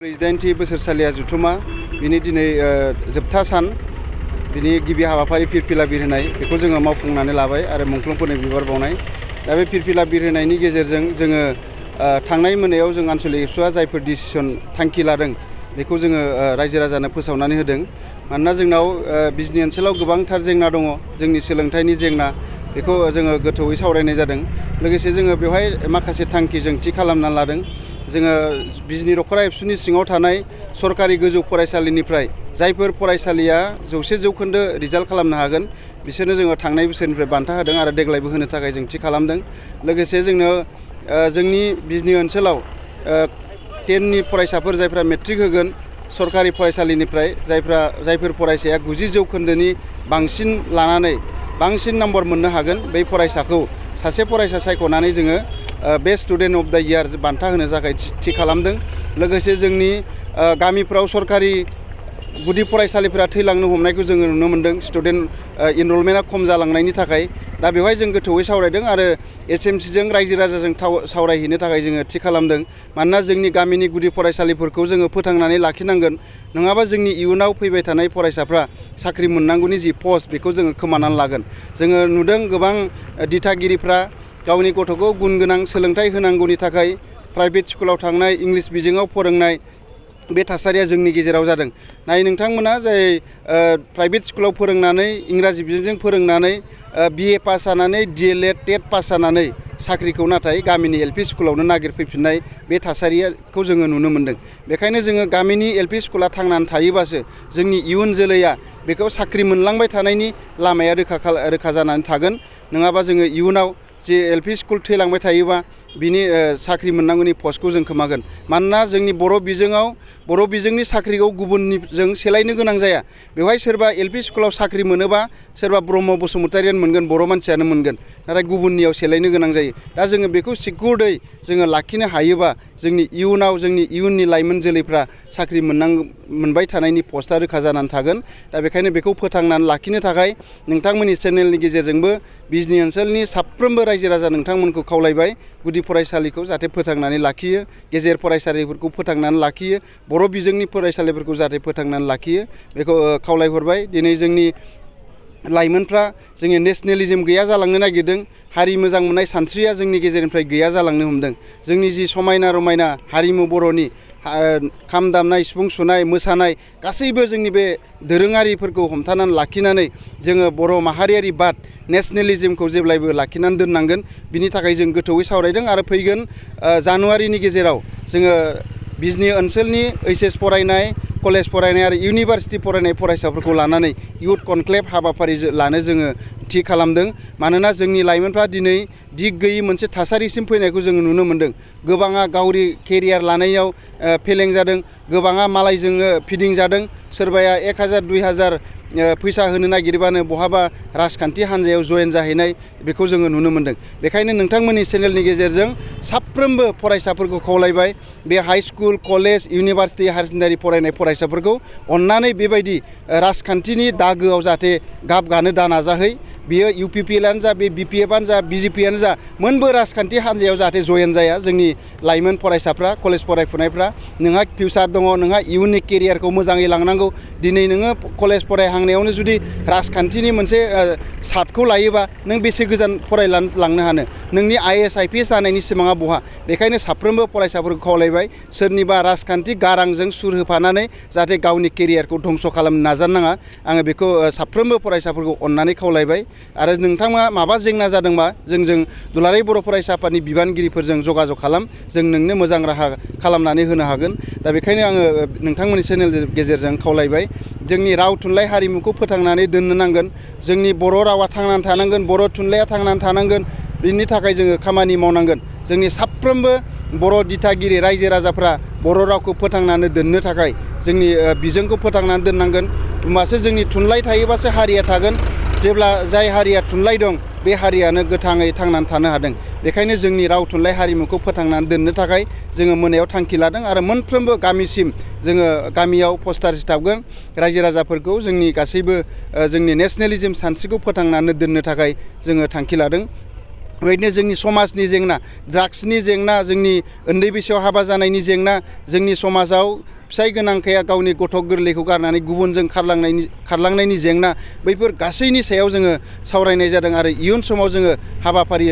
प्रेसिडेन्टि बोसोरसालिया जुथुमा बिनि दिनै जोबथा सान बिनि गिबि हाबाफारि फिरफिला बिरहोनाय बेखौ जोङो मावफुंनानै लाबाय आरो मुंख्लंफोरनो बिबार बावनाय दा बे फिरफिला बिरहोनायनि गेजेरजों जोङो थांनाय मोनायाव जों आनसलिक एबसुआ जायफोर डिसिसन थांखि लादों बेखौ जोङो रायजो राजानो फोसावनानै होदों मानोना जोंनाव बिजनि ओनसोलाव गोबांथार जेंना दङ जोंनि सोलोंथाइनि जेंना बेखौ जोङो गोथौयै सावरायनाय जादों लोगोसे जोङो बेवहाय माखासे थांखि जों थि खालामनानै लादों जोङो बिजनि दखरा एबसुनि सिङाव थानाय सरकारि गोजौ फरायसालिनिफ्राय जायफोर फरायसालिया 100% रिजाल्ट खालामनो हागोन बिसोरनो जोङो थांनाय बोसोरनिफ्राय बान्था होदों आरो देग्लायबो होनो थाखाय जों थि खालामदों लोगोसे जोंनो जोंनि बिजनि ओनसोलाव 10 नि फरायसाफोर जायफ्रा मेट्रिक होगोन सरकारि फरायसालिनिफ्राय जायफोर फरायसाया 90% बांसिन लानानै बांसिन नम्बर मोननो हागोन बै फरायसाखौ सासे फरायसा सायख'नानै जोङो बेस्ट स्टुडेन्ट अफ द इयार बान्था होनो थाखाय थि खालामदों लोगोसे जोंनि गामिफ्राव सरकारि गुदि फरायसालिफोरा थैलांनो हमनायखौ जोङो नुनो मोन्दों स्टुडेन्ट इनरलमेन्टआ खम जालांनायनि थाखाय दा बेवहाय जों गोथौयै सावरायदों आरो एसएमसिजों रायजो राजाजों सावरायहैनो थाखाय जोङो थि खालामदों मानोना जोंनि गामिनि गुदि फरायसालिफोरखौ जोङो फोथांनानै लाखिनांगोन नङाबा जोंनि इयुनाव फैबाय थानाय फरायसाफ्रा साख्रि मोननांगौनि जि पस्ट बेखौ जोङो खोमानानै लागोन जोङो नुदों गोबां दिथागिरिफ्रा गावनि गथ'खौ गुन गोनां सोलोंथाइ होनांगौनि थाखाय प्राइभेट स्कुलाव थांनाय इंलिश बिजोङाव फोरोंनाय बे थासारिया जोंनि गेजेराव जादों नाय नोंथांमोना जाय प्राइभेट स्कुलाव फोरोंनानै इंराजि बिजोंजों फोरोंनानै बिए पास जानानै डीएलएड टेट पास जानानै साख्रिखौ नाथाय गामिनि एलपि स्कुलावनो नागिरफैफिननाय बे थासारिखौ जोङो नुनो मोन्दों बेखायनो जोङो गामिनि एलपि स्कुला थांनानै थायोबासो जोंनि इयुन जोलैया बेखौ साख्रि मोनलांबाय थानायनि लामाया रोखा जानानै थागोन नङाबा जोङो इयुनाव जे एलपि स्कुल थैलांबाय थायोबा बिनि साख्रि मोननांगौनि पस्टखौ जों खोमागोन मानोना जोंनि बर' बिजोंनि साख्रिखौ गुबुननिजों सेलायनो गोनां जाया बेवहाय सोरबा एलपि स्कुलाव साख्रि मोनोबा सोरबा ब्रह्म बसुमतारियानो मोनगोन बर' मानसियानो मोनगोन नाथाय गुबुननियाव सेलायनो गोनां जायो दा जोङो बेखौ सिकिउर्डयै जोङो लाखिनो हायोबा जोंनि इयुननि लाइमोन जोलैफ्रा साख्रि मोनबाय थानायनि पस्टआ रोखा जानानै थागोन दा बेखायनो बेखौ फोथांनानै लाखिनो थाखाय नोंथांमोननि चेनेलनि गेजेरजोंबो बिजनि ओनसोलनि साफ्रोमबो रायजो राजा नोंथांमोनखौ खावलायबाय गुदि फरायसालिखौ जाहाथे फोथांनानै लाखियो गेजेर फरायसालिफोरखौ फोथांनानै लाखियो बर' बिजोंनि फरायसालिफोरखौ जाहाथे फोथांनानै लाखियो बेखौ खावलायहरबाय दिनै जोंनि लाइमोनफ्रा जोंनि नेशनेलिज्म गैया जालांनो नागिरदों हारि मोजां मोननाय सानस्रिया जोंनि गेजेरनिफ्राय गैया जालांनो हमदों जोंनि जि समायना रमायना हारिमु बर'नि खाम दामनाय सिफुं सुनाय मोसानाय गासैबो जोंनि बे दोरोङारिफोरखौ हमथानानै लाखिनानै जोङो बर' माहारियारि बाद नेशनेलिज्मखौ जेब्लायबो लाखिनानै दोननांगोन बिनि थाखाय जों गोथौयै सावरायदों आरो फैगोन जानुवारिनि गेजेराव जोङो बिजनि ओनसोलनि ओइचएस फरायनाय कलेज फरायनाय आरो इउनिभार्सिटि फरायनाय फरायसाफोरखौ लानानै इयुथ कनक्लेभ हाबाफारि लानो जोङो थि खालामदों मानोना जोंनि लाइमोनफ्रा दिनै दिग गैयै मोनसे थासारिसिम फैनायखौ जोङो नुनो मोन्दों गोबाङा गावनि केरियार लानायाव फेलें जादों गोबाङा मालायजों फिदिं जादों सोरबाया 1000 2000 फैसा होनो नागिरबानो बहाबा राजखान्थि हान्जायाव जयेन जाहैनाय बेखौ जोङो नुनो मोन्दों बेखायनो नोंथांमोननि चेनेलनि गेजेरजों साफ्रोमबो फरायसाफोरखौ खावलायबाय बे high school college university higher secondary फरायनाय फरायसाफोरखौ अन्नानै बेबायदि राजखान्थिनि दागोआव जाहाथे गाब गानो दा नाजाहै बियो इउपिपिएलआनो जा बे बिपिएफआनो जा बिजेपिआनो जा मोनबो राजखान्थि हान्जायाव जाहाथे जयेन जाया जोंनि लाइमोन फरायसाफ्रा कलेज फरायफुनायफ्रा नोंहा फिउचार दङ नोंहा इयुननि केरियारखौ मोजाङै लांनांगौ दिनै नोङो कलेज फरायहांनायावनो जुदि राजखान्थिनि मोनसे सार्टखौ लायोबा नों बेसे गोजान फरायलांनो हानो नोंनि आइएएस आइपिएस जानायनि सिमाङा बहा बेखायनो साफ्रोमबो फरायसाफोरखौ खावलायबाय सोरनिबा राजखान्थि गारांजों सुर होफानानै जाहाथे गावनि केरियारखौ धंस' खालामनो नाजानो नाङा आङो बेखौ साफ्रोमबो फरायसाफोरखौ अननानै खावलायबाय आरो नोंथाङा माबा जेंना जादोंबा जोंजों दुलाराय बर' फरायसा आफादनि बिबानगिरिफोरजों जगाजग खालाम जों नोंनो मोजां राहा खालामनानै होनो हागोन दा बेखायनो आङो नोंथांमोननि चेनेलनि गेजेरजों खावलायबाय जोंनि राव थुनलाइ हारिमुखौ फोथांनानै दोननो नांगोन जोंनि बर' रावा थांनानै थानांगोन बर' थुनलाइया थांनानै थानांगोन बिनि थाखाय जोङो खामानि मावनांगोन जोंनि साफ्रोमबो बर' दिथागिरि रायजो राजाफ्रा बर' रावखौ फोथांनानै दोननो थाखाय जोंनि बिजोंखौ फोथांनानै दोननांगोन होमबासो जोंनि थुनलाइ थायोबासो हारिया थागोन जेब्ला जाय हारिया थुनलाइ दं बे हारियानो गोथाङै थांनानै थानो हादों बेखायनो जोंनि राव थुनलाइ हारिमुखौ फोथांनानै दोननो थाखाय जोङो मोनायाव थांखि लादों आरो मोनफ्रोमबो गामिसिम जोङो गामियाव पस्टार सिथाबगोन रायजो राजाफोरखौ जोंनि गासैबो जोंनि नेशनेलिज्म सानस्रिखौ फोथांनानै दोननो थाखाय जोङो थांखि लादों बेबायदिनो जोंनि समाजनि जेंना ड्राग्सनि जेंना जोंनि उन्दै बैसोआव हाबा जानायनि जेंना जोंनि समाजाव फिसाय गोनांखाया गावनि गथ' गोरलैखौ गारनानै गुबुनजों खारलांनायनि जेंना बैफोर गासैनि सायाव जोङो सावरायनाय जादों आरो इयुन समाव जोङो हाबाफारि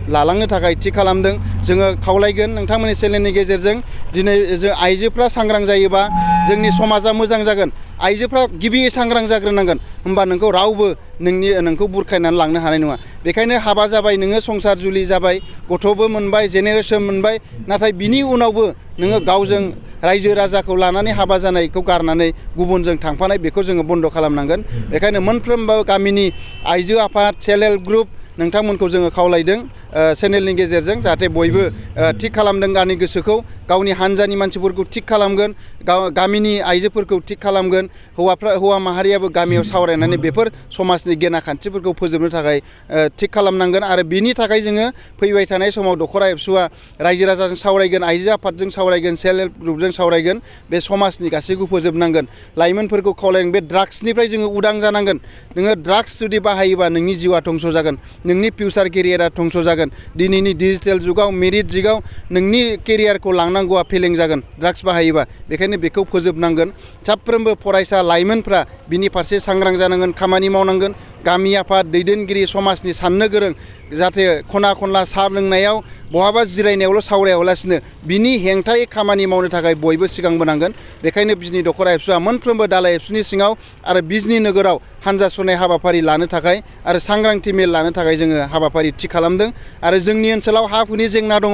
लालांनो थाखाय थि खालामदों। जोङो खावलायगोन नोंथांमोननि चेनेलनि गेजेरजों दिनै जों आइजोफ्रा सांग्रां जायोबा जोंनि समाजा मोजां जागोन। आइजोफ्रा गिबियै सांग्रां जाग्रोनांगोन होमबा नोंखौ रावबो नोंखौ बुरखायनानै लांनो हानाय नङा। बेखायनो हाबा जाबाय नोङो संसार जुलि जाबाय गथ'बो मोनबाय जेनेरेसन मोनबाय नाथाय बिनि उनावबो नोङो गावजों रायजो राजाखौ लानानै हाबा जानायखौ गारनानै गुबुनजों थांफानाय बेखौ जोङो बन्द' खालामनांगोन। बेखायनो मोनफ्रोमबो गामिनि आइजो आफाद सेल्फ हेल्प ग्रुप नोंथांमोनखौ जोङो खावलायदों चेनेलनि गेजेरजों जाहाथे बयबो थिग खालामदों गावनि गोसोखौ गावनि हान्जानि मानसिफोरखौ थिग खालामगोन गामिनि आइजोफोरखौ थिग खालामगोन हौवा माहारियाबो गामियाव सावरायनानै बेफोर समाजनि गेना खान्थिफोरखौ फोजोबनो थाखाय थिग खालामनांगोन आरो बिनि थाखाय जोङो फैबाय थानाय समाव दख'रा एबसुआ रायजो राजाजों सावरायगोन आइजो आफादजों सावरायगोन सेल्फ हेल्प ग्रुपजों सावरायगोन बे समाजनि गासैखौ फोजोबनांगोन। लाइमोनफोरखौ खावलायगोन बे ड्राग्सनिफ्राय जोङो उदां जानांगोन। नोङो ड्राग्स जुदि बाहायोबा नोंनि जिउआ धंस' जागोन नोंनि फिउचार केरियारा धंस' जागोन। दिनैनि डिजिटेल जुगाव मेरिट जुगाव नोंनि केरियारखौ लांनांगौआ फेलें जागोन ड्राग्स बाहायोबा। बेखायनो बेखौ फोजोबनांगोन। साफ्रोमबो फरायसा लाइमोनफ्रा बिनि फारसे सांग्रां जानांगोन खामानि मावनांगोन। गामि आफाद दैदेनगिरि समाजनि साननो गोरों जाहाथे खना खनला साहा लोंनायाव बहाबा जिरायनायावल' सावरायालासिनो बिनि हेंथायै खामानि मावनो थाखाय बयबो सिगांबोनांगोन। बेखायनो बिजनि दख'रा एबसुआ मोनफ्रोमबो दालाय एबसुनि सिङाव आरो बिजनि नोगोराव हानजा सुनाय हाबाफारि लानो थाखाय आरो सांग्रांथि मेल लानो थाखाय जोङो हाबाफारि थि खालामदों। आरो जोंनि ओनसोलाव हा हुनि जेंना दङ।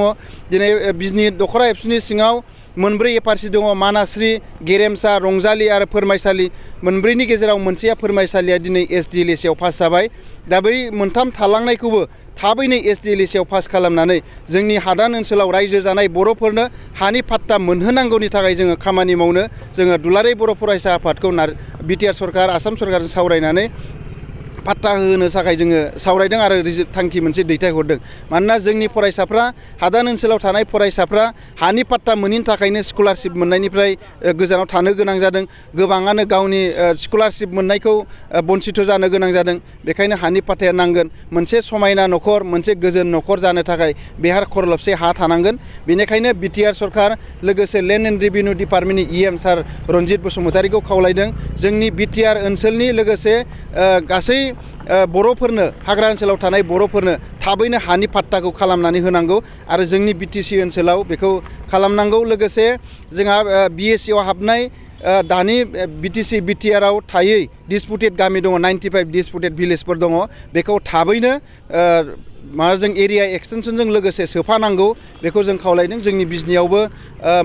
दिनै बिजनि दख'रा एबसुनि सिङाव मोनब्रै एफआरसि दङ मानास्रि गेरेमसा रंजालि आरो फोरमायसालि मोनब्रैनि गेजेराव मोनसेया फोरमायसालिया दिनै SDLSआव पास जाबाय। दा बै मोनथाम थालांनायखौबो थाबैनो SDLSआव पास खालामनानै जोंनि हादान ओनसोलाव रायजो जानाय बर'फोरनो हानि पाट्टा मोनहोनांगौनि थाखाय जोङो खामानि मावनो जोङो दुलाराय बर' फरायसा आफादखौ बिटिआर सरकार आसाम सरकारजों सावरायनानै पाट्टा होनो थाखाय जोङो सावरायदों आरो थांखि मोनसे दैथायहरदों। मानोना जोंनि फरायसाफ्रा हादान ओनसोलाव थानाय फरायसाफ्रा हानि पाट्टा मोनैनि थाखायनो स्कलारशिप मोननायनिफ्राय गोजानाव थानो गोनां जादों। गोबाङानो गावनि स्कलारशिप मोननायखौ बन्सिथ जानो गोनां जादों। बेखायनो हानि पाट्टाया नांगोन। मोनसे समायना न'खर मोनसे गोजोन न'खर जानो थाखाय बेहा खरलबसे हा थानांगोन। बेनिखायनो बिटिआर सरकार लोगोसे लेन्ड एन्ड रेभिनिउ डिपार्टमेन्टनि EM सार रन्जित बसुमतारीखौ खावलायदों जोंनि बिटिआर ओनसोलनि लोगोसे गासै बर'फोरनो हाग्रा ओनसोलाव थानाय बर'फोरनो थाबैनो हानि पाट्टाखौ खालामनानै होनांगौ आरो जोंनि BTC ओनसोलाव बेखौ खालामनांगौ। लोगोसे जोंहा BSCआव हाबनाय दानि BTC BTRआव थायै डिसपुटेड गामि दङ 95 डिसपुटेड भिलेजफोर दङ। बेखौ थाबैनो जों एरिया एक्सटेनसनजों लोगोसे सोफानांगौ बेखौ जों खावलायदों। जोंनि बिजनियावबो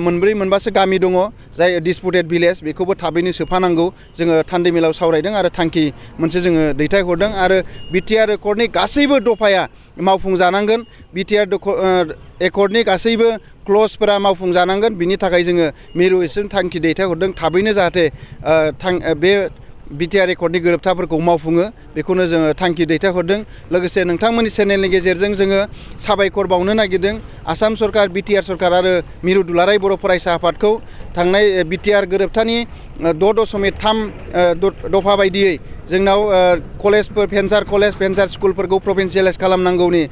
मोनब्रै मोनबासो गामि दङ जाय डिसपुटेड भिलेज बेखौबो थाबैनो सोफानांगौ जोङो थान्दै मेलाव सावरायदों आरो थांखि मोनसे जोङो दैथायहरदों। आरो बिटिआर एकर्डनि गासैबो दफाया मावफुंजानांगोन। बिटिआर एकर्डनि गासैबो क्लजफोरा मावफुंजानांगोन। बिनि थाखाय जोङो मिरु एसेन थांखि दैथायहरदों थाबैनो जाहाथे बे बिटिआर एकर्डनि गोरोबथाफोरखौ मावफुङो बेखौनो जोङो थांखि दैथायहरदों। लोगोसे नोंथांमोननि चेनेलनि गेजेरजों जोङो साबायखर बावनो नागिरदों आसाम सरकार बिटिआर सरकार आरो मिरु दुलाराय बर' फरायसा आफादखौ थांनाय बिटिआर गोरोबथानि 6.3 दफा बायदियै जोंनाव कलेजफोर भेन्सार स्कुलफोरखौ प्रभिन्सियेलाइज खालामनांगौनि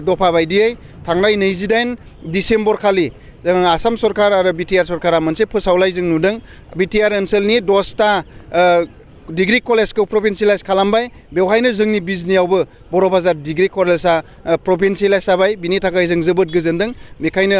दफा बायदियै थांनाय 28 डिसेम्बर खालि जों आसाम सरकार आरो बिटिआर सरकारा मोनसे फोसावलाय जों नुदों। बिटिआर ओनसोलनि 10टा डिग्री कलेजखौ प्रभिन्सियेलाइज खालामबाय। बेवहायनो जोंनि बिजनियावबो बर' बाजार डिग्री कलेजआ प्रभिन्सियेलाइज जाबाय। बिनि थाखाय जों जोबोद गोजोनदों। बेखायनो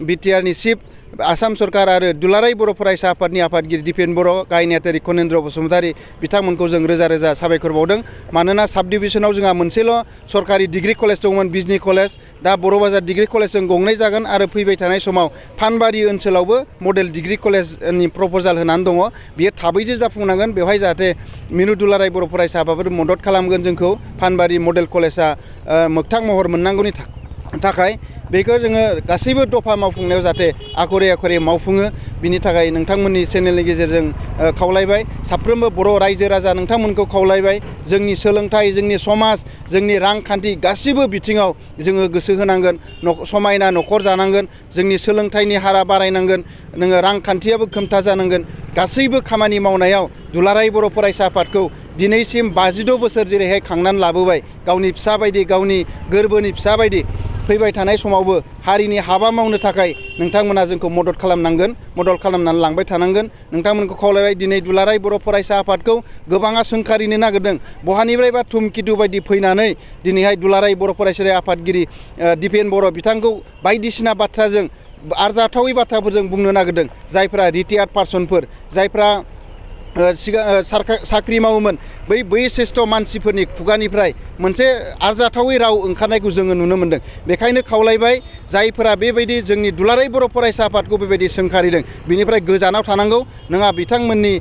बिटिआरनि चिफ आसाम सरकार आरो दुलाराय बर' फरायसा आफादनि आफादगिरि दिपेन बर' गाहाय नेहाथारि खनेन्द्र बसुमतारी बिथांमोनखौ जों रोजा रोजा साबायखर बावदों। मानोना साब डिभिजनाव जोंहा मोनसेल' सरकारि डिग्री कलेज दंमोन बिजनि कलेज। दा बर' बाजार डिग्री कलेजजों गंनै जागोन आरो फैबाय थानाय समाव फानबारि ओनसोलावबो मडेल डिग्री कलेजनि प्रप'जाल होनानै दङ। बियो थाबैनो जाफुंनांगोन। बेवहाय जाहाथे मिरु दुलाराय बर' फरायसा आफादफोर मदद खालामगोन जोंखौ फानबारि मडेल कलेजआ मोगथां महर मोननांगौनि थाखाय बेखौ जोङो गासैबो दफा मावफुंनायाव जाहाथे आखरे मावफुङो बिनि थाखाय नोंथांमोननि चेनेलनि गेजेरजों खावलायबाय। साफ्रोमबो बर' रायजो राजा नोंथांमोनखौ खावलायबाय जोंनि सोलोंथाइ जोंनि समाज जोंनि रांखान्थि गासैबो बिथिङाव जोङो गोसो होनांगोन। समायना न'खर जानांगोन। जोंनि सोलोंथाइनि हारा बारायनांगोन। नोङो रांखान्थियाबो खोमथा जानांगोन। गासैबो खामानि मावनायाव दुलाराय बर' फरायसा आफादखौ दिनैसिम 52 बोसोर जेरैहाय खांनानै लाबोबाय गावनि फिसा बायदि गावनि गोरबोनि फिसा बायदि फैबाय थानाय समावबो हारिनि हाबा मावनो थाखाय नोंथांमोना जोंखौ मदद खालामनांगोन मदद खालामनानै लांबाय थानांगोन नोंथांमोनखौ खावलायबाय दिनै दुलाराय बर' फरायसा आफादखौ गोबाङा सोंखारिनो नागिरदों बहानिफ्रायबा थुमखिथु बायदि फैनानै दिनैहाय दुलाराय बर' फरायसालि आफादगिरि दिपेन बर' बिथांखौ बायदिसिना बाथ्राजों आरजाथावै बाथ्राफोरजों बुंनो नागिरदों जायफ्रा रिटायार्ड पार्सनफोर जायफ्रा साख्रि मावोमोन बै श्रेष्ठ मानसिफोरनि खुगानिफ्राय मोनसे आरजाथावै राव ओंखारनायखौ जोङो नुनो मोन्दों बेखायनो खावलायबाय जायफोरा बेबायदि जोंनि दुलाराय बर' फरायसा आफादखौ बेबायदि सोंखारिदों बिनिफ्राय गोजानाव थानांगौ नङा बिथांमोननि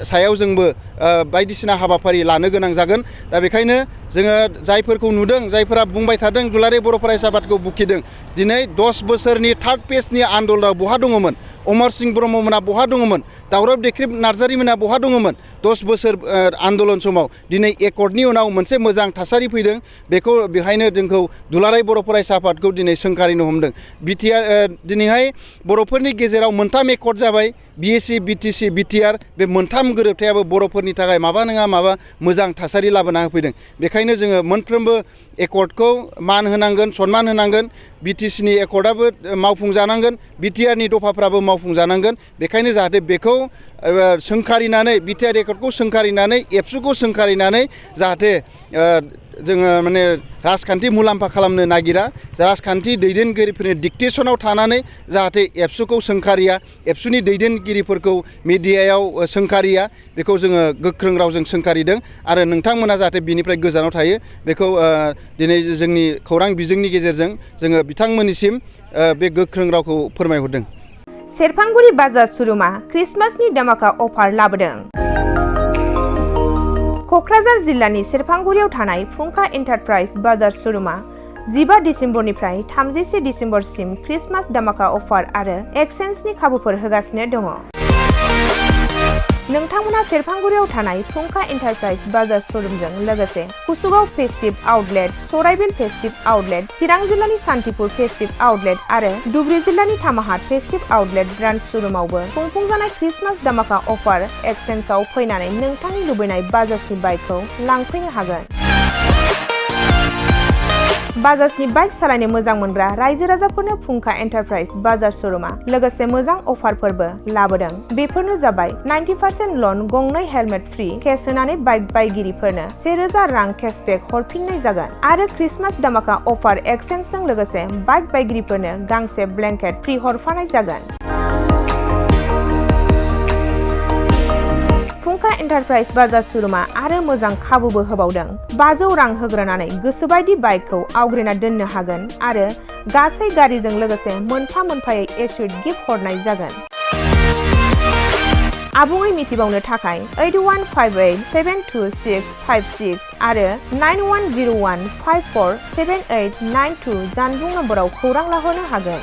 सायाव जोंबो बायदिसिना हाबाफारि लानो गोनां जागोन दा बेखायनो जोङो जायफोरखौ नुदों जायफोरा बुंबाय थादों दुलाराय बर' फरायसा आफादखौ बुखिदों दिनै 10 बोसोरनि थार्ड पेजनि आन्दलनाव बहा दङमोन अमर सिंह ब्रह्ममोना बहा दङमोन दावराव देख्रेब नार्जारिमोना बहा दङमोन 10 बोसोर आन्दलन समाव दिनै एकर्डनि उनाव मोनसे मोजां थासारि फैदों बेखौ बेहायनो जोंखौ दुलाराय बर' फरायसा आफादखौ दिनै सोंखारिनो हमदों दिनैहाय बर'फोरनि गेजेराव मोनथाम एकर्ड जाबाय बिएसि बिटिसि बिटिआर बे मोनथाम गोरोबथायाबो बर'फोरनि थाखाय माबा नङा माबा मोजां थासारि लाबोना होफैदों बेखायनो जोङो मोनफ्रोमबो एकर्डखौ मान होनांगोन सनमान होनांगोन बिटिसिनि एकर्डआबो मावफुंजानांगोन बिटिआरनि दफाफ्राबो मावफुंजानांगोन बेखायनो जाहाथे बेखौ सोंखारिनानै बिटिआर एकर्डखौ सोंखारिनानै एबसुखौ सोंखारिनानै जाहाथे जोङो माने राजखान्थि मुलाम्फा खालामनो नागिरा राजखान्थि दैदेनगिरिफोरनि डिक्टेसनाव थानानै जाहाथे एबसुखौ सोंखारिया एबसुनि दैदेनगिरिफोरखौ मिडियायाव सोंखारिया बेखौ जोङो गोख्रों रावजों सोंखारिदों आरो नोंथांमोना जाहाथे बिनिफ्राय गोजानाव थायो बेखौ दिनै जोंनि खौरां बिजोंनि गेजेरजों जोङो बिथांमोननिसिम बे गोख्रों रावखौ फोरमायहरदों। सेरफांगुरि बाजार श'रुमा क्रिसमासनि दामाका अफार लाबोदों। क'क्राझार जिल्लानि सेरफांगुरियाव थानाय फुंखा एन्टारप्राइज बाजार श'रुमा 15 डिसेम्बरनिफ्राय 31 डिसेम्बरसिम क्रिसमास दामाका अफार आरो एक्सचेन्जनि खाबुफोर होगासिनो दङ। नोंथांमोना सेरफांगुरियाव थानाय फुंखा एन्टारप्राइज बाजार श'रुमजों लोगोसे कुसुगाव फेस्टिभ आउटलेट, सराइबिल फेस्टिभ आउटलेट, चिरां जिल्लानि सान्तिपुर फेस्टिभ आउटलेट आरो धुबुरी जिल्लानि थामाहाट फेस्टिभ आउटलेट ब्रान्च श'रुमावबो खुंफुंजानाय क्रिसमास दामाका अफार एक्सचेन्जआव फैनानै नोंथांनि लुबैनाय बाजाजनि बाइकखौ लांफैनो हागोन। बाजाजनि बाइक सालायनो मोजां मोनग्रा रायजो राजाफोरनो फुंखा एन्टारप्राइज बाजार श'रुमा लोगोसे मोजां अफारफोरबो लाबोदों। बेफोरनो जाबाय 90% लन, गंनै हेलमेट फ्रि, केस होनानै बाइक बायगिरिफोरनो 1000 रां केसबेक हरफिननाय जागोन आरो क्रिसमास दामाका अफार एक्सचेन्जजों लोगोसे बाइक बायगिरिफोरनो गांसे ब्लेंकेट फ्रि हरफानाय जागोन। फुंखा एन्टारप्राइज बाजार श'रुमा आरो मोजां खाबुबो होबावदों। 500 रां होग्रोनानै गोसोबायदि बाइकखौ आवग्रिना दोननो हागोन आरो गासै गारिजों लोगोसे मोनफा मोनफायै एस्युड गिफ्ट हरनाय जागोन। आबुङै मिथिबावनो थाखाय 8158726656 आरो 9101547892 जानबुं नम्बराव खौरां लाहरनो हागोन।